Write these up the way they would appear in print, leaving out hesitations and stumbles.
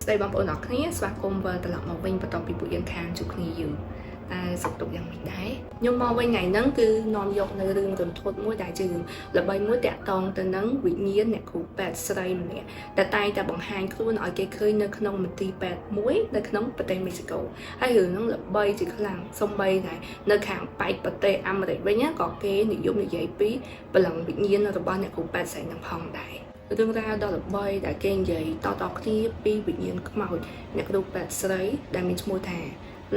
ស្ដីបងប្អូនអរគ្នាស្វាគមន៍វិលត្រឡប់មកវិញបន្ទាប់ពីពួកយើងខានជួបគ្នាយូរតែសុខទុក្ខយ៉ាងម៉េចដែរខ្ញុំមកវិញថ្ងៃហ្នឹងគឺនាំយកនៅរឿងរន្ធត់មួយដែលជារឿងល្បីមួយតាក់ទងទៅនឹងវិញ្ញាណអ្នកគ្រូពេទ្យស្រីម្នាក់ដែលតែងតែបង្ហាញខ្លួនឲ្យគេឃើញនៅក្នុងមន្ទីរពេទ្យមួយនៅក្នុងប្រទេសមេស៊ីកូហើយរឿងហ្នឹងល្បីជាខ្លាំងសូម្បីតែនៅខាងប៉ែកប្រទេសអាមេរិកវិញណាក៏គេនិយមនិយាយពីព្រលឹងវិញ្ញាណរបស់អ្នកគ្រូពេទ្យស្រីហ្នឹងផងដែរ រឿងរ៉ាវដ៏ល្បីដែលគេនិយាយតៗគ្នាពីវិញ្ញាណខ្មោចអ្នកគ្រូពេទ្យស្រីដែលមានឈ្មោះថា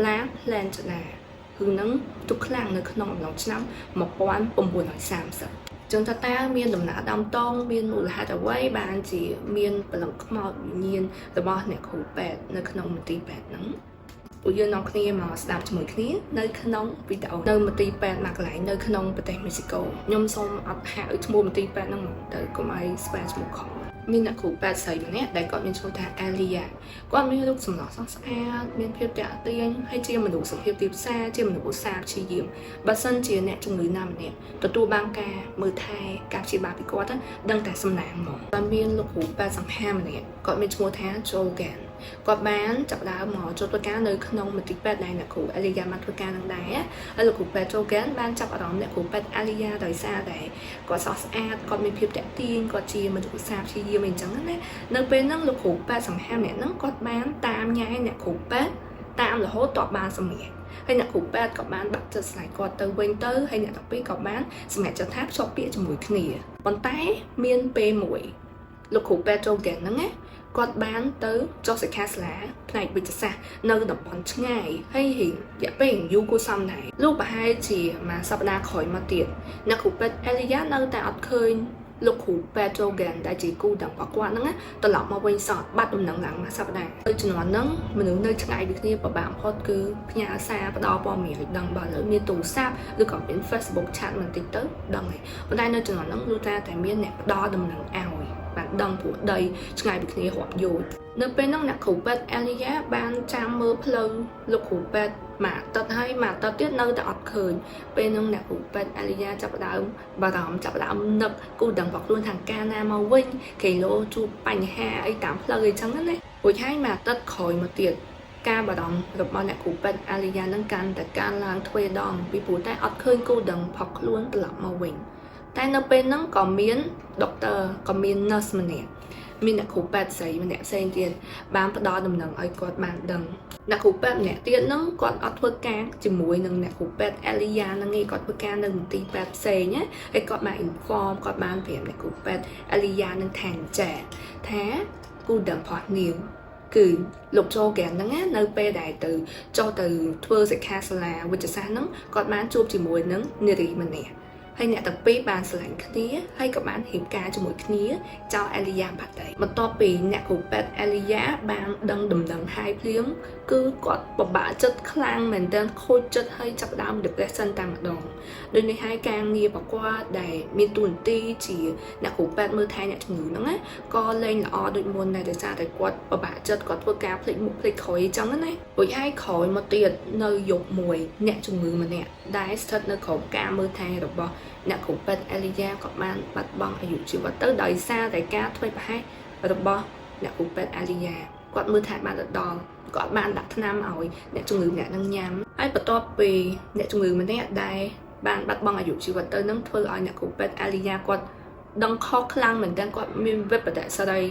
La Plantana គឺនឹងទុកខ្លាំងនៅក្នុងអំឡុងឆ្នាំ1930ចឹងតើតើមានដំណើរដើមតងមានមូលហេតុអ្វីបានជាមានព្រលឹងខ្មោចវិញ្ញាណរបស់អ្នកគ្រូពេទ្យនៅក្នុងមន្ទីរពេទ្យហ្នឹងពួកយើងនាំគ្នាមកស្ដាប់ជាមួយគ្នានៅក្នុងវីដេអូនៅមន្ទីរពេទ្យមួយកន្លែងនៅក្នុងប្រទេសមេស៊ីកូខ្ញុំសូមអត់ហៅឈ្មោះមន្ទីរពេទ្យហ្នឹងមកទៅកុំឲ្យស្វែងឈ្មោះខុសមានអ្នកគ្រូពេទ្យស្រីម្នាក់ដែលគាត់មានឈ្មោះថាអាលីយ៉ាគាត់មានរូបសម្រស់ស្រស់ស្អាតមានភាពទាក់ទាញហើយជាមនុស្សសុភាពទីផ្សារជាមនុស្សឧស្សាហ៍ព្យាយាមបើសិនជាអ្នកជំងឺណាម្នាក់ទទួលបានការមើលថែការព្យាបាលពីគាត់ណាដឹងតែសំណាងហ្មងតែមានលោកគ្រូពេទ្យសង្ហាម្នាក់គាត់មានឈ្មោះថា Jogan គាត់បានចាប់ដើមមកចូលធ្វើការនៅក្នុងមន្ទីរពេទ្យដែលអ្នកគ្រូអាលីយ៉ាមកធ្វើការនឹងដែរហើយលោកគ្រូពេទ្យ Jogan បានចាប់អារម្មណ៍អ្នកគ្រូពេទ្យអាលីយ៉ាដោយសារតែគាត់ស្រស់ស្អាតគាត់មានភាពទាក់ទាញគាត់ជាមនុស្សឧស្សាហ៍ព្យាយាមអីចឹងណានៅពេលហ្នឹងលោកគ្រូពេទ្យសង្ហាម្នាក់ហ្នឹងគាត់បានតាមញ៉ែអ្នកគ្រូពេទ្យតាមរហូតតបបានសម្រាប់ហើយអ្នកគ្រូពេទ្យក៏បានបាក់ចិត្តស្នេហ៍គាត់ទៅវិញទៅហើយអ្នកទាំងពីរក៏បានសម្រេចចិត្តថាភ្ជាប់ពាក្យជាមួយគ្នាប៉ុន្តែមានពេលមួយលោកគ្រូពេទ្យ Jogan ហ្នឹងណាគាត់បានទៅចុះសិក្ខាសាលាផ្នែកវិទ្យាសាស្ត្រនៅតំបន់ឆ្ងាយហើយរយៈពេលយូរគួរសមដែរលោកប្រហែលជាមួយសប្តាហ៍ក្រោយមកទៀតអ្នកគ្រូពេទ្យអេលីយ៉ានៅតែអត់ឃើញលោកគ្រូពេទ្យ Jogan ដែលជាគូដឹងរបស់គាត់ហ្នឹងណាត្រឡប់មកវិញសោះបាត់ដំណឹងឡើងមួយសប្តាហ៍ទៅជំនាន់ហ្នឹងមនុស្សនៅឆ្ងាយពីគ្នាពិបាកបំផុតគឺផ្ញើសារផ្ដល់ព័ត៌មានឲ្យដឹងបើឥឡូវមានទូរស័ព្ទឬក៏មាន Facebook chat បន្តិចទៅដឹងហើយប៉ុន្តែនៅជំនាន់ហ្នឹងលុះត្រាតែមានអ្នកផ្ដល់ដំណឹងឲ្យបានដឹងព្រោះដីឆ្ងាយពីគ្នារាប់យោជន៍នៅពេលហ្នឹងអ្នកគ្រូពេទ្យអេលីយ៉ាបានចាំមើលផ្លូវលោកគ្រូពេទ្យមួយអាទិត្យហើយមួយអាទិត្យទៀតនៅតែអត់ឃើញពេលហ្នឹងអ្នកគ្រូពេទ្យអេលីយ៉ាចាប់ផ្ដើមបារម្ភចាប់ផ្ដើមនឹកគូដឹងរបស់ខ្លួនថាកាលណាមកវិញគេលោជួបបញ្ហាអីតាមផ្លូវអីចឹងណារួចហើយមួយអាទិត្យក្រោយមកទៀតការបារម្ភរបស់អ្នកគ្រូពេទ្យអាលីយ៉ានឹងកាន់តែកើនឡើងទ្វេដងពីព្រោះតែអត់ឃើញគូដឹងផកខ្លួនត្រឡប់មកវិញតែនៅពេលហ្នឹងក៏មានដុកទ័រក៏មាន nurse ម្នាក់មានអ្នកគ្រូពេទ្យស្រីម្នាក់ផ្សេងទៀតបានផ្ដល់ដំណឹងឲ្យគាត់បានដឹងអ្នកគ្រូពេទ្យម្នាក់ទៀតហ្នឹងគាត់អត់ធ្វើការជាមួយនឹងអ្នកគ្រូពេទ្យអេលីយ៉ាហ្នឹងឯងគាត់ធ្វើការនៅមន្ទីរពេទ្យផ្សេងណាហើយគាត់បាន inform គាត់បានប្រាប់អ្នកគ្រូពេទ្យអេលីយ៉ានឹងថាចាថាគូដឹងផោះនាងគឺលោកโจហ្គានហ្នឹងណានៅពេលដែលទៅចុះទៅធ្វើសិក្ខាសាលាវិទ្យាសាស្ត្រហ្នឹងគាត់បានជួបជាមួយនឹងនារីម្នាក់ហើយអ្នកទាំងពីរបានស្រឡាញ់គ្នាហើយក៏បានរៀបការជាមួយគ្នាចោលអេលីយ៉ាបាត់ទៅបន្ទាប់ពីអ្នកគ្រូពេទ្យអេលីយ៉ាបានដឹងដំណឹងហើយភ្លាមគឺគាត់ពិបាកចិត្តខ្លាំងមែនទែនខូចចិត្តហើយចាប់ផ្ដើម depression តែម្ដងដូចនេះហើយការងាររបស់គាត់ដែលមានតួនាទីជាអ្នកគ្រូពេទ្យមើលថែអ្នកជំងឺហ្នឹងណាក៏លែងល្អដូចមុនដែរដោយសារតែគាត់ពិបាកចិត្តគាត់ធ្វើការភ្លេចមុខភ្លេចក្រោយអញ្ចឹងណារួចហើយក្រោយមកទៀតនៅយប់មួយអ្នកជំងឺម្នាក់ដែលស្ថិតនៅក្រោមការមើលថែរបស់អ្នកគ្រូពេទ្យអេលីយ៉ាក៏បានបាត់បង់អាយុជីវិតទៅដោយសារតែការធ្វេសប្រហែសរបស់អ្នកគ្រូពេទ្យអេលីយ៉ាគាត់មើលថែបានទៅដល់គាត់បានដាក់ថ្នាំឲ្យអ្នកជំងឺម្នាក់នឹងញ៉ាំហើយបន្ទាប់ពីអ្នកជំងឺម្នាក់ដែលបានបាត់បង់អាយុជីវិតទៅនឹងធ្វើឲ្យអ្នកគ្រូពេទ្យអេលីយ៉ាគាត់ដឹងខុសខ្លាំងមែនទែនគាត់មានវិបត្តិសរី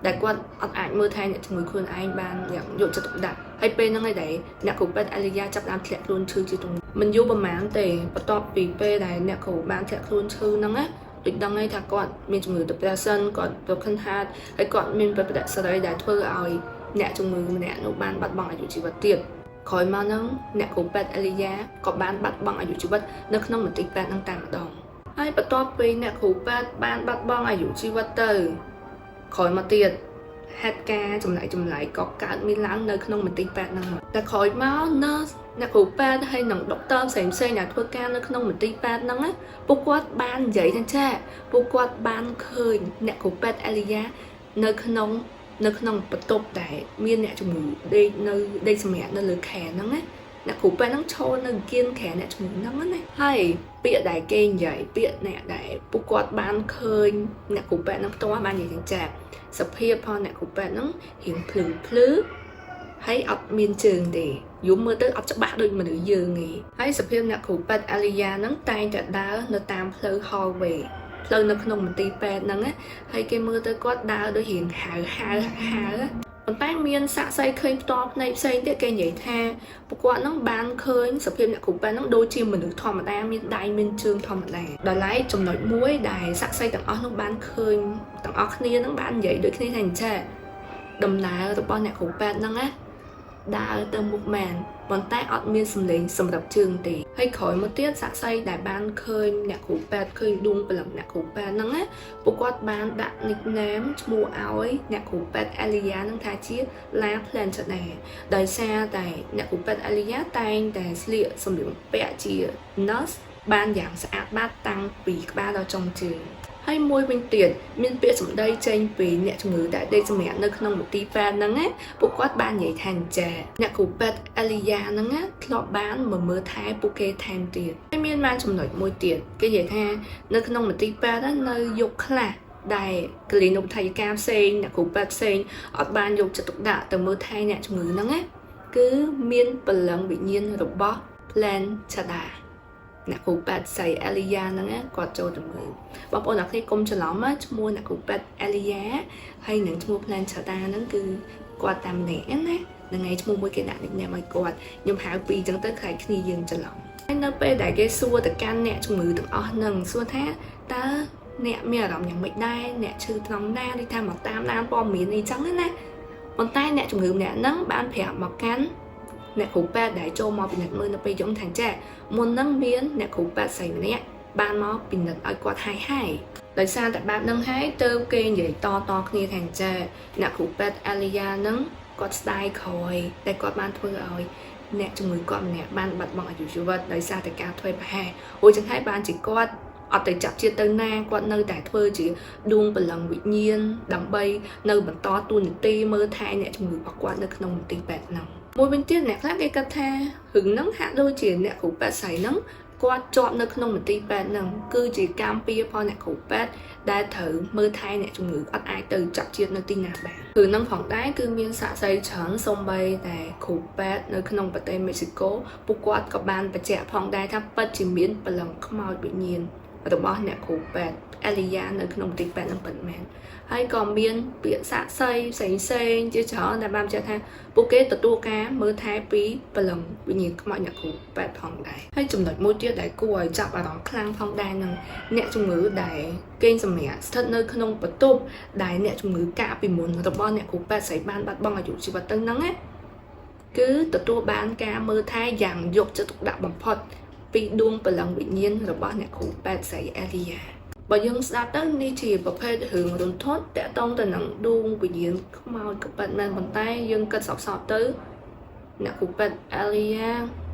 ដែលគាត់អត់អាចមើលថែអ្នកជំងឺខ្លួនឯងបានយ៉ាងយកចិត្តទុកដាក់ហើយពេលហ្នឹងឯងដែលអ្នកគ្រូពេទ្យអេលីយ៉ាចាប់ដើមធ្លាក់ខ្លួនឈឺជាទងមិនយូរប្រហែលទេបន្ទាប់ពីពេលដែលអ្នកគ្រូបានធ្លាក់ខ្លួនឈឺហ្នឹងណាដូចដឹងហើយថាគាត់មានជំងឺ depression គាត់ broken heart ហើយគាត់មានវិបត្តិសរីដែលធ្វើឲ្យអ្នកជំងឺម្នាក់នោះបានបាត់បង់អាយុជីវិតទៀតក្រោយមកហ្នឹងអ្នកគ្រូពេទ្យអេលីយ៉ាក៏បានបាត់បង់អាយុជីវិតនៅក្នុងមន្ទីរពេទ្យហ្នឹងតែម្ដងហើយបន្ទាប់ពីអ្នកគ្រូពេទ្យបានបាត់បង់អាយុជីវិតទៅក្រោយមកទៀតហេតុការណ៍ចម្លែកចម្លែកក៏កើតមានឡើងនៅក្នុងមន្ទីរពេទ្យហ្នឹងតែក្រោយមក nurse អ្នកគ្រូពេទ្យហើយនិងដុកទ័រផ្សេងផ្សេងដែលធ្វើការនៅក្នុងមន្ទីរពេទ្យហ្នឹងណាពួកគាត់បាននិយាយថាចាពួកគាត់បានឃើញអ្នកគ្រូពេទ្យអេលីយ៉ានៅក្នុងបន្ទប់ដែលមានអ្នកជំងឺដេកនៅដេកសម្រាប់នៅលើខែហ្នឹងណា អ្នកគ្រូពេទ្យហ្នឹងឈរនៅគៀនក្រែអ្នកជំងឺហ្នឹងណាហើយពាក្យដែលគេនិយាយពាក្យអ្នកដែលពួកគាត់បានឃើញអ្នកគ្រូពេទ្យហ្នឹងផ្ទាល់បាននិយាយថាចាសភាពផងអ្នកគ្រូពេទ្យហ្នឹងរៀងភ្លឺភ្លឺហើយអត់មានជើងទេយំមើលទៅអត់ច្បាស់ដូចមនុស្សយើងទេហើយសភាពអ្នកគ្រូពេទ្យអាលីយ៉ាហ្នឹងតែងតែដើរនៅតាមផ្លូវ hallway ផ្លូវនៅក្នុងមន្ទីរពេទ្យហ្នឹងណាហើយគេមើលទៅគាត់ដើរដូចរៀងហៅហៅហៅប៉ុន្តែមានសាក្សីឃើញផ្ទាល់ភ្នែកផ្សេងទៀតគេនិយាយថាពួកគាត់ហ្នឹងបានឃើញសភាពអ្នកគ្រូពេទ្យហ្នឹងដូចជាមនុស្សធម្មតាមានដៃមានជើងធម្មតាដោយឡែកចំណុចមួយដែលសាក្សីទាំងអស់នោះបានឃើញទាំងអស់គ្នាហ្នឹងបាននិយាយដូចគ្នាថាអញ្ចេះដំណើររបស់អ្នកគ្រូពេទ្យហ្នឹងណាដើរទៅមុខមែនប៉ុន្តែអត់មានសម្លេងសម្រាប់ជើងទេហើយក្រោយមកទៀតសាក្សីដែលបានឃើញអ្នកគ្រូពេទ្យឃើញដួងព្រលឹងអ្នកគ្រូពេទ្យហ្នឹងណាពួកគាត់បានដាក់ nickname ឈ្មោះឲ្យអ្នកគ្រូពេទ្យអាលីយ៉ាហ្នឹងថាជា La Planchada ដោយសារតែអ្នកគ្រូពេទ្យអាលីយ៉ាតែងតែស្លៀកសម្លៀកបំពាក់ជា nurse បានយ៉ាងស្អាតបាតតាំងពីក្បាលដល់ចុងជើងហើយមួយវិញទៀតមានពាក្យសម្ដីចេញពីអ្នកជំងឺដែលដេកសម្រាកនៅក្នុងមន្ទីរពេទ្យហ្នឹងណាពួកគាត់បាននិយាយថាអញ្ចេះអ្នកគ្រូពេទ្យអេលីយ៉ាហ្នឹងណាធ្លាប់បានមកមើលថែពួកគេថែមទៀតហើយមានបានចំណុចមួយទៀតគេនិយាយថានៅក្នុងមន្ទីរពេទ្យហ្នឹងនៅយប់ខ្លះដែលគលីនុបដ្ឋាយិកាផ្សេងអ្នកគ្រូពេទ្យផ្សេងអត់បានយកចិត្តទុកដាក់ទៅមើលថែអ្នកជំងឺហ្នឹងណាគឺមានព្រលឹងវិញ្ញាណរបស់ Planchada អ្នកគ្រូពេទ្យសៃអេលីយ៉ាហ្នឹងណាគាត់ចូលទៅមើលបងប្អូនអ្នកគ្នាកុំច្រឡំណាឈ្មោះអ្នកគ្រូពេទ្យអេលីយ៉ាហើយនឹងឈ្មោះ Planchada ហ្នឹងគឺគាត់តាមម្នាក់ណាហ្នឹងហើយឈ្មោះមួយគេដាក់ nickname ឲ្យគាត់ខ្ញុំហៅពីរអញ្ចឹងទៅខ្លាចគ្នាយើងច្រឡំហើយនៅពេលដែលគេសួរទៅកាន់អ្នកជំងឺទាំងអស់ហ្នឹងសួរថាតើអ្នកមានអារម្មណ៍យ៉ាងម៉េចដែរអ្នកឈឺត្រង់ណាដូចថាមកតាមដានព័ត៌មានអីចឹងណាប៉ុន្តែអ្នកជំងឺម្នាក់ហ្នឹងបានប្រាប់មកកាន់អ្នកគ្រូពេទ្យដែលចូលមកពិនិត្យមើលនៅពេលយំថាចាមុនហ្នឹងមានអ្នកគ្រូពេទ្យស្រីម្នាក់បានមកពិនិត្យឲ្យគាត់ហើយហើយដោយសារតែបែបហ្នឹងហើយទៅគេនិយាយតតគ្នាថាចាអ្នកគ្រូពេទ្យអាលីយ៉ាហ្នឹងគាត់ស្ដាយក្រោយតែគាត់បានធ្វើឲ្យអ្នកជំងឺគាត់ម្នាក់បានបាត់បង់អាយុជីវិតដោយសារតែការធ្វើប្រហែសអូចឹងហើយបានជាគាត់អត់ទៅចាប់ជាតិទៅណាគាត់នៅតែធ្វើជាដួងព្រលឹងវិញ្ញាណដើម្បីនៅបន្តតួនាទីមើលថែអ្នកជំងឺរបស់គាត់នៅក្នុងមន្ទីរពេទ្យហ្នឹងមួយវិញទៀតអ្នកខ្លះគេគិតថារឿងហ្នឹងហាក់ដូចជាអ្នកគ្រូពេទ្យស្រីហ្នឹងគាត់ជាប់នៅក្នុងមន្ទីរពេទ្យហ្នឹងគឺជាកម្មពៀផងអ្នកគ្រូពេទ្យដែលត្រូវមើលថែអ្នកជំងឺអត់អាចទៅចាប់ជាតិនៅទីណាបានគឺនឹងផងដែរគឺមានសាក្សីច្រើនសូម្បីតែគ្រូពេទ្យនៅក្នុងប្រទេសមេស៊ីកូពួកគាត់ក៏បានបញ្ជាក់ផងដែរថាពិតជាមានព្រលឹងខ្មោចវិញ្ញាណរបស់អ្នកគ្រូពេទ្យអេលីយ៉ានៅក្នុងមន្ទីរពេទ្យនឹងពិតមែនហើយក៏មានពាក្យសាក្សីផ្សេងផ្សេងជាច្រើនដែលបានបញ្ជាក់ថាពួកគេទទួលការមើលថែពីព្រលឹងវិញ្ញាណខ្មោចអ្នកគ្រូពេទ្យផងដែរហើយចំណុចមួយទៀតដែលគួរឲ្យចាប់អារម្មណ៍ខ្លាំងផងដែរនឹងអ្នកជំងឺដែលគេងសម្រាកស្ថិតនៅក្នុងបន្ទប់ដែលអ្នកជំងឺកាលពីមុនរបស់អ្នកគ្រូពេទ្យស្រីបានបាត់បង់អាយុជីវិតទៅហ្នឹងណាគឺទទួលបានការមើលថែយ៉ាងយកចិត្តទុកដាក់បំផុតពីដួងព្រលឹងវិញ្ញាណរបស់អ្នកគ្រូពេទ្យស្រីអេលីយ៉ាបើយើងស្ដាប់ទៅនេះជាប្រភេទរឿងរន្ធត់តាក់ទងទៅនឹងដួងវិញ្ញាណខ្មោចក៏ពិតមែនប៉ុន្តែយើងគិតសោកៗទៅអ្នកគ្រូពេទ្យអេលីយ៉ា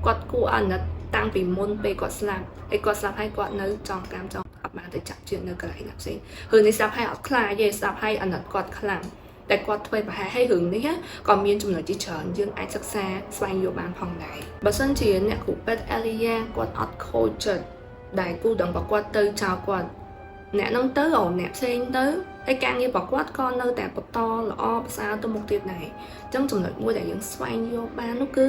គាត់គួរអាណិតតាំងពីមុនពេលគាត់ស្លាប់ហើយគាត់ស្លាប់ហើយគាត់នៅចងកម្មចងអត់បានទៅចាប់ជាតិនៅកន្លែងណាផ្សេងរឿងនេះស្ដាប់ហើយអត់ខ្លាចទេស្ដាប់ហើយអាណិតគាត់ខ្លាំងតែគាត់ធ្វើប្រហែលហើយរឿងនេះក៏មានចំណុចជាច្រើនយើងអាចសិក្សាស្វែងយល់បានផងដែរបើសិនជាអ្នកគ្រូពេទ្យអេលីយ៉ាគាត់អត់ខូចចិត្តដែលគូដឹងរបស់គាត់ទៅចោលគាត់អ្នកនឹងទៅអូអ្នកផ្សេងទៅហើយការងាររបស់គាត់ក៏នៅតែបន្តល្អប្រសើរទៅមុខទៀតដែរអញ្ចឹងចំណុចមួយដែលយើងស្វែងយល់បាននោះគឺ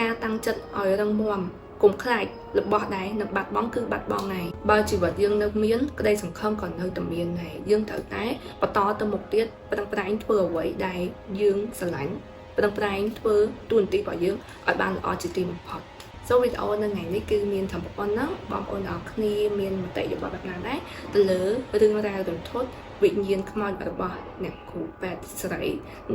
ការតាំងចិត្តឲ្យរឹងមាំកុំខ្លាចរបស់ដែរនៅបាត់បង់គឺបាត់បង់ហើយបើជីវិតយើងនៅមានក្តីសង្ឃឹមក៏នៅតែមានដែរយើងត្រូវតែបន្តទៅមុខទៀតប្រឹងប្រែងធ្វើអ្វីដែលយើងស្រឡាញ់ប្រឹងប្រែងធ្វើតួនាទីរបស់យើងឲ្យបានល្អជាទីបំផុត សូវីដេអូនៅថ្ងៃនេះគឺមានត្រឹមប៉ុណ្ណឹងបងប្អូនទាំងអស់គ្នាមានមតិយោបល់បែបណាដែរទៅលើរឿងរ៉ាវរន្ធត់វិញ្ញាណខ្មោចរបស់អ្នកគ្រូពេទ្យស្រី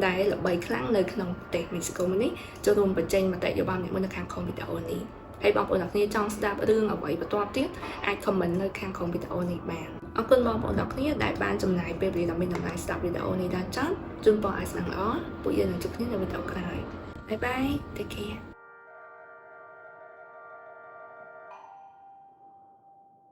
ដែលល្បីខ្លាំងនៅក្នុងប្រទេសមេស៊ីកូមួយនេះចូលរួមបញ្ចេញមតិយោបល់អ្នកមួយនៅខាងក្រោមវីដេអូនេះហើយបងប្អូនទាំងគ្នាចង់ស្ដាប់រឿងអ្វីបន្ទាប់ទៀតអាច comment នៅខាងក្រោមវីដេអូនេះបានអរគុណបងប្អូនទាំងគ្នាដែលបានចំណាយពេលវេលាដ៏មានតម្លៃស្ដាប់វីដេអូនេះដល់ចប់ជូនពរឲ្យស្ដាប់ល្អពួកយើងនឹងជួបគ្នានៅវីដេអូក្រោយ។ Bye bye, take care.